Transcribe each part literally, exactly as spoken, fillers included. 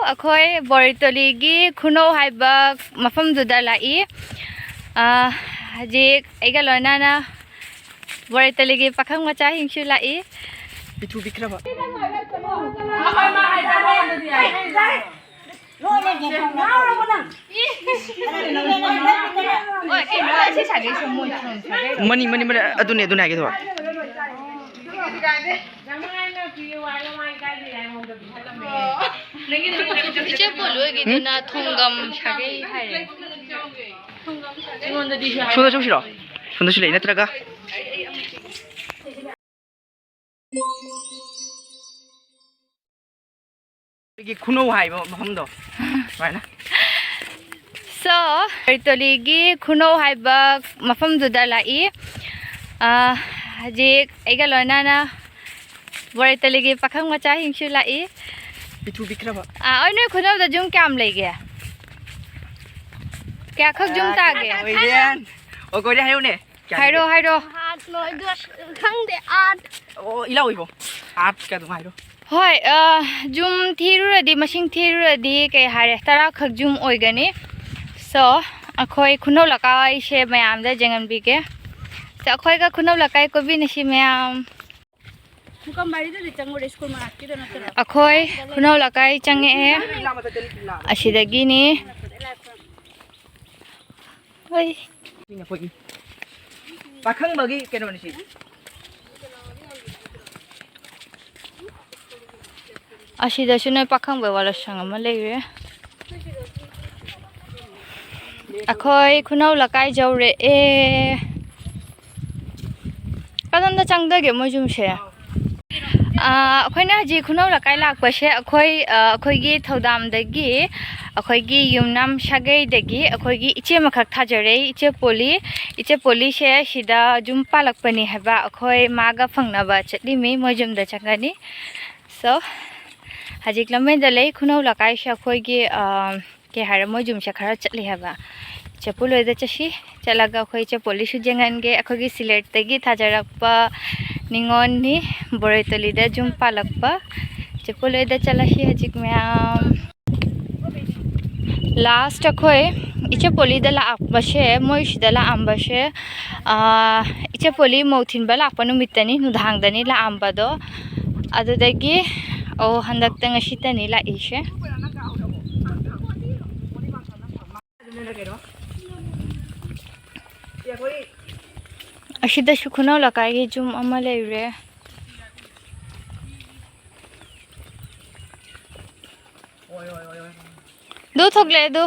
ꯑꯩꯈꯣꯏ ꯕꯣꯔꯤꯇꯣꯂꯤꯒꯤ ꯈꯨꯅꯧ ꯍꯥꯏꯕ ꯃꯐꯝꯗꯨꯗ ꯂꯥꯛꯏ꯫ ꯑ, ꯍꯧꯖꯤꯛ ꯑꯩꯒ ꯂꯣꯏꯅꯅ ꯕꯣꯔꯤꯇꯣꯂꯤꯒꯤ ꯄꯥꯈꯪ ꯃꯆꯥꯁꯤꯡꯁꯨ ꯂꯥꯛꯏ꯫ ꯄꯤꯊꯨ ꯄꯤꯛꯈ꯭ꯔꯕ꯫ ꯃꯅꯤ, ꯃꯅꯤ, ꯃꯅꯤ, ꯑꯗꯨꯅꯦ, ꯑꯗꯨꯅꯦ ꯍꯥꯏꯒꯦ ꯇꯧꯕ꯫ ꯏꯆꯦ ꯄꯣꯂꯨꯒꯤꯗꯨꯅ ꯊꯣꯡꯒꯝ ꯁꯥꯒꯩ ꯍꯥꯏꯔꯦ꯫ ꯁꯣꯝꯗ ꯆꯧꯁꯤꯔꯣ? ꯁꯣꯝꯗꯁꯨ ꯂꯩ ꯅꯠꯇ꯭ꯔꯒ? ꯑꯩꯈꯣꯏꯒꯤ ꯈꯨꯅꯧ ꯍꯥꯏꯕ ꯃꯐꯝꯗꯣ ꯁꯨꯃꯥꯏꯅ꯫ So, ꯕꯣꯔꯤꯇꯣꯂꯤꯒꯤ ꯈꯨꯅꯧ ꯍꯥꯏꯕ ꯃꯐꯝꯗꯨꯗ ꯂꯥꯛꯏ꯫ ꯑ, ꯍꯧꯖꯤꯛ ꯑꯩꯒ ꯂꯣꯏꯅꯅ ꯕꯣꯔꯤꯇꯣꯂꯤꯒꯤ ꯄꯥꯈꯪ ꯃꯆꯥꯁꯤꯡꯁꯨ ꯂꯥꯛꯏ꯫ ꯄꯤꯊꯨ ꯄꯤꯛꯈ꯭ꯔꯕ꯫ ꯑ, ꯑ, ꯅꯣꯏ ꯈꯨꯅꯧꯗ ꯌꯨꯝ ꯀꯌꯥꯝ ꯂꯩꯒꯦ? ꯀꯌꯥꯈꯛ ꯌꯨꯝ ꯇꯥꯒꯦ? ꯑꯣꯏꯔꯦꯟ꯫ ꯑꯣ, ꯀꯣꯏꯔꯦꯟ ꯍꯥꯏꯔꯛꯎꯅꯦ꯫ ꯀꯌꯥ ꯍꯥꯏꯔꯣ, ꯂꯩꯒꯦ? ꯍꯥꯏꯔꯣ꯫ ꯑꯥꯠ ꯂꯣꯏꯗꯣꯏ-, ꯈꯪꯗꯦ, ꯑꯥꯠ꯫ ꯑꯣ, ꯏꯂꯥꯎ ꯏꯕꯣ꯫ ꯑꯥꯠ ꯀ ꯑꯗꯨꯝ ꯍꯥꯏꯔꯣ꯫ ꯍꯣꯏ, ꯑ, ꯌꯨꯝ ꯊꯤꯔꯨꯔꯗꯤ, ꯃꯁꯤꯡ ꯊꯤꯔꯨꯔꯗꯤ ꯀꯩ ꯍꯥꯏꯔꯦ, ꯇꯔꯥꯈꯛ ꯌꯨꯝ ꯑꯣꯏꯒꯅꯤ꯫ So, ꯑꯩꯈꯣꯏ ꯈꯨꯅꯧ ꯂꯩꯀꯥꯏꯁꯦ ꯃꯌꯥꯝꯗ ꯌꯦꯡꯍꯟꯕꯤꯒꯦ꯫ So, ꯑꯩꯈꯣꯏꯒ ꯈꯨꯅꯧ ꯂꯩꯀꯥꯏ ꯀꯣꯏꯕꯤꯅꯁꯤ ꯃꯌꯥꯝ꯫ ꯃꯨꯀꯝꯕꯥꯔꯤꯗꯗꯤ ꯆꯪꯉꯨꯔꯦ, ꯁ꯭ꯀꯨꯜ ꯃꯅꯥꯛꯀꯤꯗ ꯅꯠꯇꯅ꯫ ꯑꯩꯈꯣꯏ ꯈꯨꯅꯧ ꯂꯩꯀꯥꯏ ꯆꯪꯉꯛꯑꯦ꯫ ꯑꯁꯤꯗꯒꯤꯅꯤ꯫ ꯍꯣꯏ꯫ ꯄꯥꯈꯪꯕꯒꯤ ꯀꯩꯅꯣꯅꯤ ꯁꯤ꯫ ꯑꯁꯤꯗꯁꯨ ꯅꯣꯏ ꯄꯥꯈꯪꯕ ꯋꯥꯂꯣꯁꯪ ꯑꯃ ꯂꯩꯔꯦ꯫ ꯑꯩꯈꯣꯏ ꯈꯨꯅꯧ ꯂꯩꯀꯥꯏ ꯌꯧꯔꯛꯑꯦ꯫ ꯀꯗꯣꯝꯗ ꯆꯪꯗꯒꯦ ꯃꯣꯏ ꯌꯨꯝꯁꯦ? ꯑ, ꯑꯩꯈꯣꯏꯅ ꯍꯧꯖꯤꯛ ꯈꯨꯅꯧ ꯂꯩꯀꯥꯏ ꯂꯥꯛꯄꯁꯦ ꯑꯩꯈꯣꯏ, ꯑ, ꯑꯩꯈꯣꯏꯒꯤ ꯊꯧꯗꯥꯝꯗꯒꯤ, ꯑꯩꯈꯣꯏꯒꯤ ꯌꯨꯝꯅꯥꯝ ꯁꯥꯒꯩꯗꯒꯤ ꯑꯩꯈꯣꯏꯒꯤ ꯏꯆꯦ ꯑꯃꯈꯛ ꯊꯥꯖꯔꯛꯏ, ꯏꯆꯦ ꯄꯣꯂꯤ꯫ ꯏꯆꯦ ꯄꯣꯂꯤꯁꯦ ꯁꯤꯗ ꯌꯨꯝ ꯄꯥꯜꯂꯛꯄꯅꯤ ꯍꯥꯏꯕ, ꯑꯩꯈꯣꯏ ꯃꯥꯒ ꯐꯪꯅꯕ ꯆꯠꯂꯤꯃꯤ, ꯃꯣꯏ ꯌꯨꯝꯗ ꯆꯪꯒꯅꯤ꯫ So, ꯍꯧꯖꯤꯛ ꯂꯝꯕꯦꯟꯗ ꯂꯩ꯫ ꯈꯨꯅꯧ ꯂꯩꯀꯥꯏꯁꯦ ꯑꯩꯈꯣꯏꯒꯤ, ꯑ, ꯀꯩ ꯍꯥꯏꯔꯦ, ꯃꯣꯏ ꯌꯨꯝꯁꯦ ꯈꯔ ꯆꯠꯂꯤ ꯍꯥꯏꯕ꯫ ꯆꯦꯄꯨ ꯂꯣꯏꯗ ꯆꯠꯁꯤ꯫ ꯆꯠꯂꯒ ꯑꯩꯈꯣꯏ ꯆꯦꯄꯨ ꯂꯣꯏꯁꯨ ꯌꯦꯡꯍꯟꯒꯦ꯫ ꯑꯩꯈꯣꯏꯒꯤ ꯁꯤꯂꯦꯠꯇꯒꯤ ꯊꯥꯖꯔꯛꯄ ꯅꯤꯉꯣꯜꯅꯤ, ꯕꯣꯔꯦꯇꯣꯂꯤꯗ ꯌꯨꯝ ꯄꯥꯜꯂꯛꯄ꯫ ꯆꯦꯄꯨ ꯂꯣꯏꯗ ꯆꯠꯂꯁꯤ ꯍꯧꯖꯤꯛ ꯃꯌꯥꯝ꯫ Last ꯑꯩꯈꯣꯏ ꯏꯆꯦ ꯄꯣꯂꯤꯗ ꯂꯥꯛꯄꯁꯦ, ꯃꯣꯏ ꯁꯤꯗ ꯂꯥꯛꯑꯝꯕꯁꯦ, ꯑꯥ, ꯏꯆꯦ ꯄꯣꯂꯤ ꯃꯧ ꯊꯤꯟꯕ ꯂꯥꯛꯄ ꯅꯨꯃꯤꯠꯇꯅꯤ, ꯅꯨꯡꯗꯥꯡꯗꯅꯤ ꯂꯥꯛꯑꯝꯕꯗꯣ꯫ ꯑꯗꯨꯗꯒꯤ, ꯑꯣ, ꯍꯟꯗꯛꯇ ꯉꯁꯤꯇꯅꯤ ꯂꯥꯛꯏꯁꯦ꯫ ꯑꯁꯤꯗꯁꯨ ꯈꯨꯅꯧ ꯂꯩꯀꯥꯏꯒꯤ ꯌꯨꯝ ꯑꯃ ꯂꯩꯔꯦ꯫ ꯑꯗꯨ ꯊꯣꯛꯂꯛꯑꯦ ꯑꯗꯨ꯫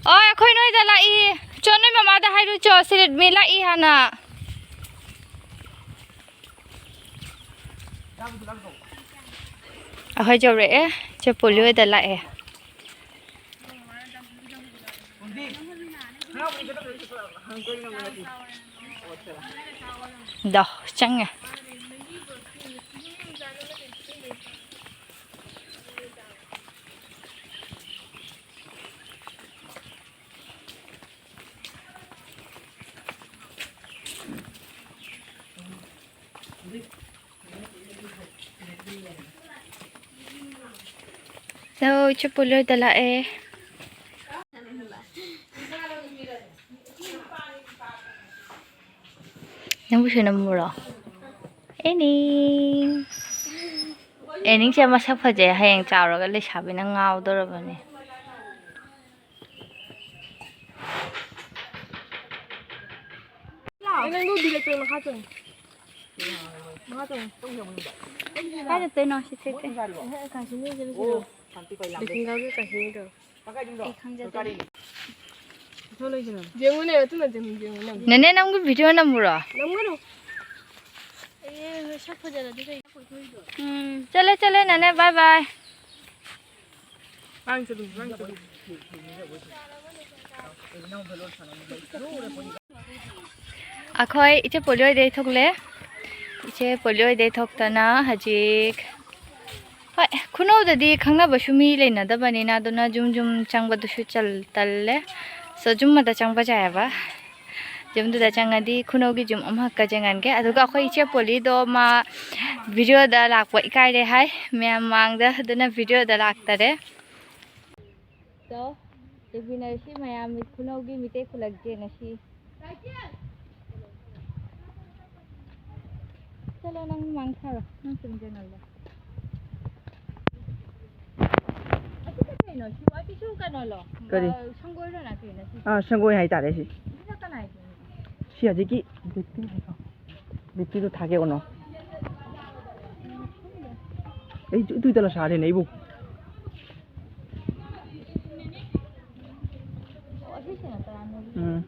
ꯑꯣ, ꯑꯩꯈꯣꯏ ꯅꯣꯏꯗ ꯂꯥꯛꯏ꯫ ꯆꯣ, ꯅꯣꯏ ꯃꯃꯥꯗ ꯍꯥꯏꯔꯨ ꯆꯣ, ꯁꯤ ꯔꯦꯗꯃꯤ ꯂꯥꯛꯏ ꯍꯥꯟꯅ꯫ ꯑꯩꯈꯣꯏ ꯌꯧꯔꯛꯑꯦ꯫ ꯆꯦ ꯄꯣꯂꯤ ꯍꯣꯏꯗ ꯂꯥꯛꯑꯦ꯫ ꯗꯣ, ꯆꯪꯉꯦ꯫ ꯆꯦ ꯄꯣꯂꯤ ꯍꯣꯏꯗ ꯂꯥꯛꯑꯦ꯫ ꯅꯪꯕꯨꯁꯨ ꯅꯝꯃꯨꯔꯣ? ꯑꯦꯅꯤꯡ꯫ ꯑꯦꯅꯤꯡꯁꯦ ꯃꯁꯛ ꯐꯖꯩ, ꯍꯌꯦꯡ ꯆꯥꯎꯔꯒ ꯂꯩꯁꯥꯕꯤꯅ ꯉꯥꯎꯗꯧꯔꯕꯅꯦ꯫ ꯅꯪ ꯂꯨꯗꯤ ꯂꯩꯇ꯭ꯔꯣ? ꯃꯈꯥ ꯆꯪꯉꯨ꯫ ꯃꯈꯥ ꯆꯪꯉꯨ꯫ ꯀꯥꯏ ꯆꯠꯇꯣꯏꯅꯣ? ꯁꯤ ꯆꯠꯁꯦ꯫ ꯑꯦ, ꯀꯥꯁꯤꯅꯤ ꯆꯠꯂꯨꯁꯤꯔꯣ? ꯕꯤꯁꯤꯡꯒꯥꯒꯤ ꯀꯥꯁꯤꯅꯤꯗꯣ꯫ ꯑꯩ ꯈꯪꯖꯗꯦ꯫ ꯌꯦꯡꯉꯨꯅꯦ, ꯑꯗꯨꯅ ꯌꯦꯡꯉꯨ, ꯌꯦꯡꯉꯨ ꯅꯪ꯫ ꯅꯦꯅꯦ, ꯅꯪꯕꯨ ꯚꯤꯗꯤꯑꯣ ꯅꯝꯃꯨꯔꯣ? ꯅꯝꯒꯅꯨ꯫ ꯑꯦ, ꯁꯛ ꯐꯖꯔꯗꯤ ꯀꯩ? ꯎꯝ, ꯆꯠꯂꯦ, ꯆꯠꯂꯦ, ꯅꯦꯅꯦ, bye bye꯫ ꯑꯩꯈꯣꯏ ꯏꯆꯦ ꯄꯣꯂꯤ ꯍꯣꯏꯗꯩ ꯊꯣꯛꯂꯦ꯫ ꯏꯆꯦ ꯄꯣꯂꯤ ꯍꯣꯏꯗꯩ ꯊꯣꯛꯇꯅ ꯍꯧꯖꯤꯛ, ꯍꯣꯏ, ꯈꯨꯅꯧꯗꯗꯤ ꯈꯪꯅꯕꯁꯨ ꯃꯤ ꯂꯩꯅꯗꯕꯅꯤꯅ, ꯑꯗꯨꯅ ꯌꯨꯝ ꯌꯨꯝ ꯆꯪꯕꯗꯨꯁꯨ ꯆꯜ-, ꯇꯜꯂꯦ꯫ So, ꯌꯨꯝ ꯑꯃꯗ ꯆꯪꯕ ꯌꯥꯏꯑꯕ꯫ ꯌꯨꯝꯗꯨꯗ ꯆꯪꯉꯗꯤ ꯈꯨꯅꯧꯒꯤ ꯌꯨꯝ ꯑꯃꯈꯛꯀ ꯌꯦꯡꯍꯟꯒꯦ꯫ ꯑꯗꯨꯒ ꯑꯩꯈꯣꯏ ꯏꯆꯦ ꯄꯣꯂꯤꯗꯣ ꯃꯥ ꯚꯤꯗꯤꯑꯣꯗ ꯂꯥꯛꯄ ꯏꯀꯥꯏꯔꯦ ꯍꯥꯏ ꯃꯌꯥꯝ ꯃꯥꯡꯗ, ꯑꯗꯨꯅ ꯚꯤꯗꯤꯑꯣꯗ ꯂꯥꯛꯇꯔꯦ꯫ So, ꯌꯦꯡꯃꯤꯟꯅꯔꯁꯤ ꯃꯌꯥꯝ, ꯈꯨꯅꯧꯒꯤ ꯃꯤꯇꯩ ꯈꯨꯂꯛꯁꯦ ꯉꯁꯤ꯫ ꯆꯠꯂꯣ, ꯅꯪ ꯃꯥꯡꯊꯔꯣ, ꯅꯪ ꯆꯨꯝꯖꯅꯜꯂꯣ꯫ ꯑꯁꯤ ꯀꯩꯅꯣ? ꯁꯤ, ꯑꯁꯤꯁꯨ ꯀꯩꯅꯣꯂꯣ? ꯀꯔꯤ? ꯑ, ꯁꯪꯒꯣꯏꯔꯣ ꯅꯠꯇꯦꯅ ꯁꯤ? ꯑꯥ, ꯁꯪꯒꯣꯏ ꯍꯥꯏꯇꯥꯔꯦ ꯁꯤ꯫ ꯁꯤꯅ ꯀꯅꯥꯒꯤꯅꯣ? ꯁꯤ ꯍꯧꯖꯤꯛꯀꯤ ꯕꯤꯠꯇꯤ ꯍꯥꯏꯕ꯭ꯔꯣ? ꯕꯤꯠꯇꯤꯗꯣ ꯊꯥꯒꯦ ꯀꯩꯅꯣ? ꯑꯩ ꯏꯇꯨ ꯏꯇꯨ ꯇꯂ ꯁꯥꯔꯦꯅꯦ ꯑꯩꯕꯨ꯫ ꯎꯝ꯫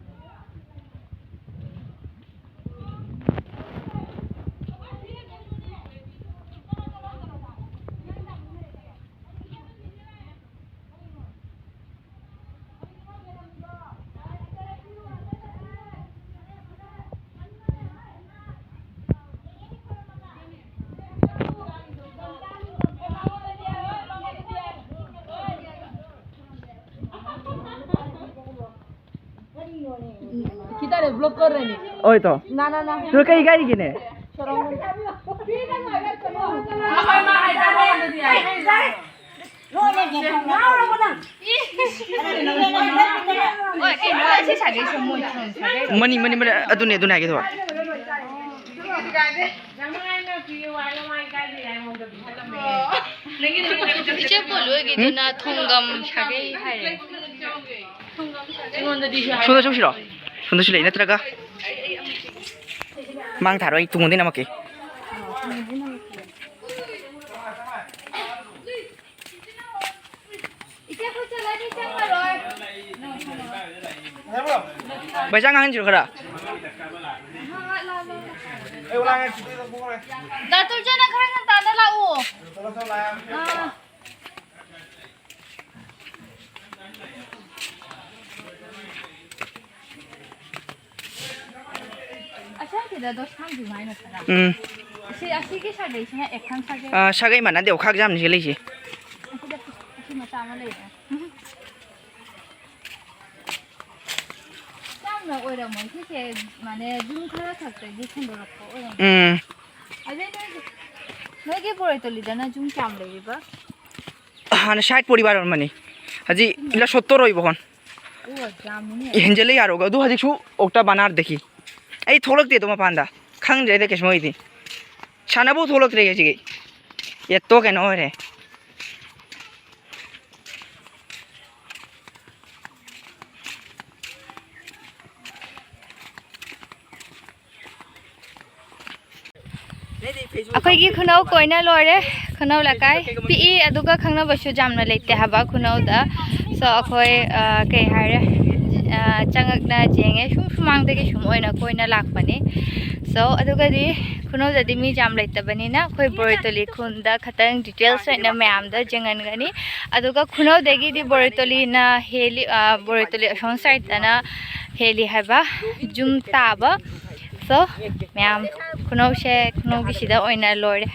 किधर है? ब्लॉक कर रहे हैं। ओए तो। ना, ना, ना। तो कहीं गाड़ी की ने? ꯃꯅꯤ, ꯃꯅꯤ, ꯃꯅꯤ, ꯑꯗꯨꯅꯦ, ꯑꯗꯨꯅꯦ ꯍꯥꯏꯒꯦ ꯇꯧꯕ꯫ ꯏꯆꯦ ꯄꯣꯂꯨꯒꯤꯗꯨꯅ ꯊꯣꯡꯒꯝ ꯁꯥꯒꯩ ꯍꯥꯏꯔꯦ꯫ ꯁꯣꯝꯗ ꯆꯧꯁꯤꯔꯣ? ꯁꯣꯝꯗꯁꯨ ꯂꯩ ꯅꯠꯇ꯭ꯔꯒ? ꯃꯥꯡ ꯊꯥꯔꯣ, ꯑꯩ ꯇꯨꯡꯉꯣꯟꯗꯩ ꯅꯝꯃꯛꯀꯦ꯫ ꯏꯆꯦ, ꯑꯩꯈꯣꯏ ꯆꯠꯂꯗꯤ ꯆꯪꯉꯔꯣꯏ꯫ ꯄꯩꯁꯥ ꯉꯥꯡꯍꯟꯁꯤꯔꯣ ꯈꯔ? ꯗꯥ ꯇꯨꯔꯖꯅ ꯈꯔ ꯉꯟꯇꯥꯅ ꯂꯥꯛꯑꯣ꯫ ꯑꯥ꯫ ꯑꯁꯦꯡꯀꯤꯗ ꯗꯣ ꯁꯥꯡꯗꯤ ꯃꯥꯏꯅ ꯈꯔ꯫ ꯎꯝ꯫ ꯑꯁꯤ, ꯑꯁꯤꯒꯤ ꯁꯥꯒꯩꯁꯤꯅ ꯑꯦꯛꯈꯪ ꯁꯥꯒꯩ꯫ ꯑꯥ, ꯁꯥꯒꯩ ꯃꯥꯟꯅꯗꯦ, ꯑꯣꯈꯥꯛ ꯌꯥꯝꯅ ꯁꯤꯗ ꯂꯩꯁꯦ꯫ ꯑꯁꯤꯗ ꯑꯁꯤ ꯃꯆꯥ ꯑꯃ ꯂꯩꯔꯦ꯫ ꯌꯥꯝꯅ ꯑꯣꯏꯔꯝꯃꯣꯏ ꯁꯤꯁꯦ, ꯃꯥꯅꯦ, ꯌꯨꯝ ꯈꯔ ꯈꯛꯇꯒꯤ ꯁꯟꯗꯣꯔꯛꯄ ꯑꯣꯏꯔꯝꯃꯣꯏ꯫ ꯎꯝ꯫ ꯑꯗꯩ ꯅꯣꯏꯒꯤ, ꯅꯣꯏꯒꯤ ꯕꯣꯔꯣꯏꯇꯣꯂꯤꯗꯅ ꯌꯨꯝ ꯀꯌꯥꯝ ꯂꯩꯔꯤꯕ? ꯍꯥꯟꯅ ꯁꯥꯏꯠ ꯄꯣꯔꯤꯕꯥꯔ ꯑꯣꯏꯔꯝꯃꯅꯤ꯫ ꯍꯧꯖꯤꯛ ꯏꯂꯥ ꯁꯣꯠꯇꯣꯔꯣꯏꯕ ꯍꯣꯟ꯫ ꯏ, ꯍꯦꯟꯖꯜꯂꯦ ꯌꯥꯔꯣꯒ꯫ ꯑꯗꯨ ꯍꯧꯖꯤꯛꯁꯨ ꯑꯣꯛꯇ ꯕꯅꯥꯔꯗꯒꯤ꯫ ꯑꯩ ꯊꯣꯛꯂꯛꯇꯦ ꯑꯗꯨ ꯃꯄꯥꯟꯗ꯫ ꯈꯪꯗ꯭ꯔꯦꯗ ꯀꯩꯁꯨ ꯑꯣꯏꯗꯦ꯫ ꯁꯥꯟꯅꯕ ꯊꯣꯛꯂꯛꯇ꯭ꯔꯦ ꯉꯁꯤꯒꯤ꯫ ꯌꯦꯠꯇꯣ ꯀꯩꯅꯣ ꯑꯣꯏꯔꯦ꯫ ꯑꯩꯈꯣꯏꯒꯤ ꯈꯨꯅꯧ ꯀꯣꯏꯅ ꯂꯣꯏꯔꯦ꯫ ꯈꯨꯅꯧ ꯂꯩꯀꯥꯏ ꯄꯤꯛꯏ, ꯑꯗꯨꯒ ꯈꯪꯅꯕꯁꯨ ꯌꯥꯝꯅ ꯂꯩꯇꯦ ꯍꯥꯏꯕ ꯈꯨꯅꯧꯗ꯫ So ꯑꯩꯈꯣꯏ, ꯑ, ꯀꯩ ꯍꯥꯏꯔꯦ, ꯑ, ꯆꯪꯉꯛꯅ ꯌꯦꯡꯉꯦ, ꯁꯨꯝ ꯁꯨꯃꯥꯡꯗꯒꯤ ꯁꯨꯝ ꯑꯣꯏꯅ ꯀꯣꯏꯅ ꯂꯥꯛꯄꯅꯤ꯫ So ꯑꯗꯨꯒꯗꯤ ꯈꯨꯅꯧꯗꯗꯤ ꯃꯤ ꯌꯥꯝ ꯂꯩꯇꯕꯅꯤꯅ ꯑꯩꯈꯣꯏ ꯕꯣꯔꯤꯇꯣꯂꯤ ꯈꯨꯟꯗ ꯈꯇꯪ details ꯑꯣꯏꯅ ꯃꯌꯥꯝꯗ ꯌꯦꯡꯍꯟꯒꯅꯤ꯫ ꯑꯗꯨꯒ ꯈꯨꯅꯧꯗꯒꯤꯗꯤ ꯕꯣꯔꯤꯇꯣꯂꯤꯅ ꯍꯦꯜꯂꯤ, ꯑ, ꯕꯣꯔꯤꯇꯣꯂꯤ ꯑꯁꯣꯝ side ꯇꯅ ꯍꯦꯜꯂꯤ ꯍꯥꯏꯕ ꯌꯨꯝ ꯇꯥꯕ꯫ So ꯃꯌꯥꯝ ꯈꯨꯅꯧꯁꯦ, ꯈꯨꯅꯧꯒꯤꯁꯤꯗ ꯑꯣꯏꯅ ꯂꯣꯏꯔꯦ꯫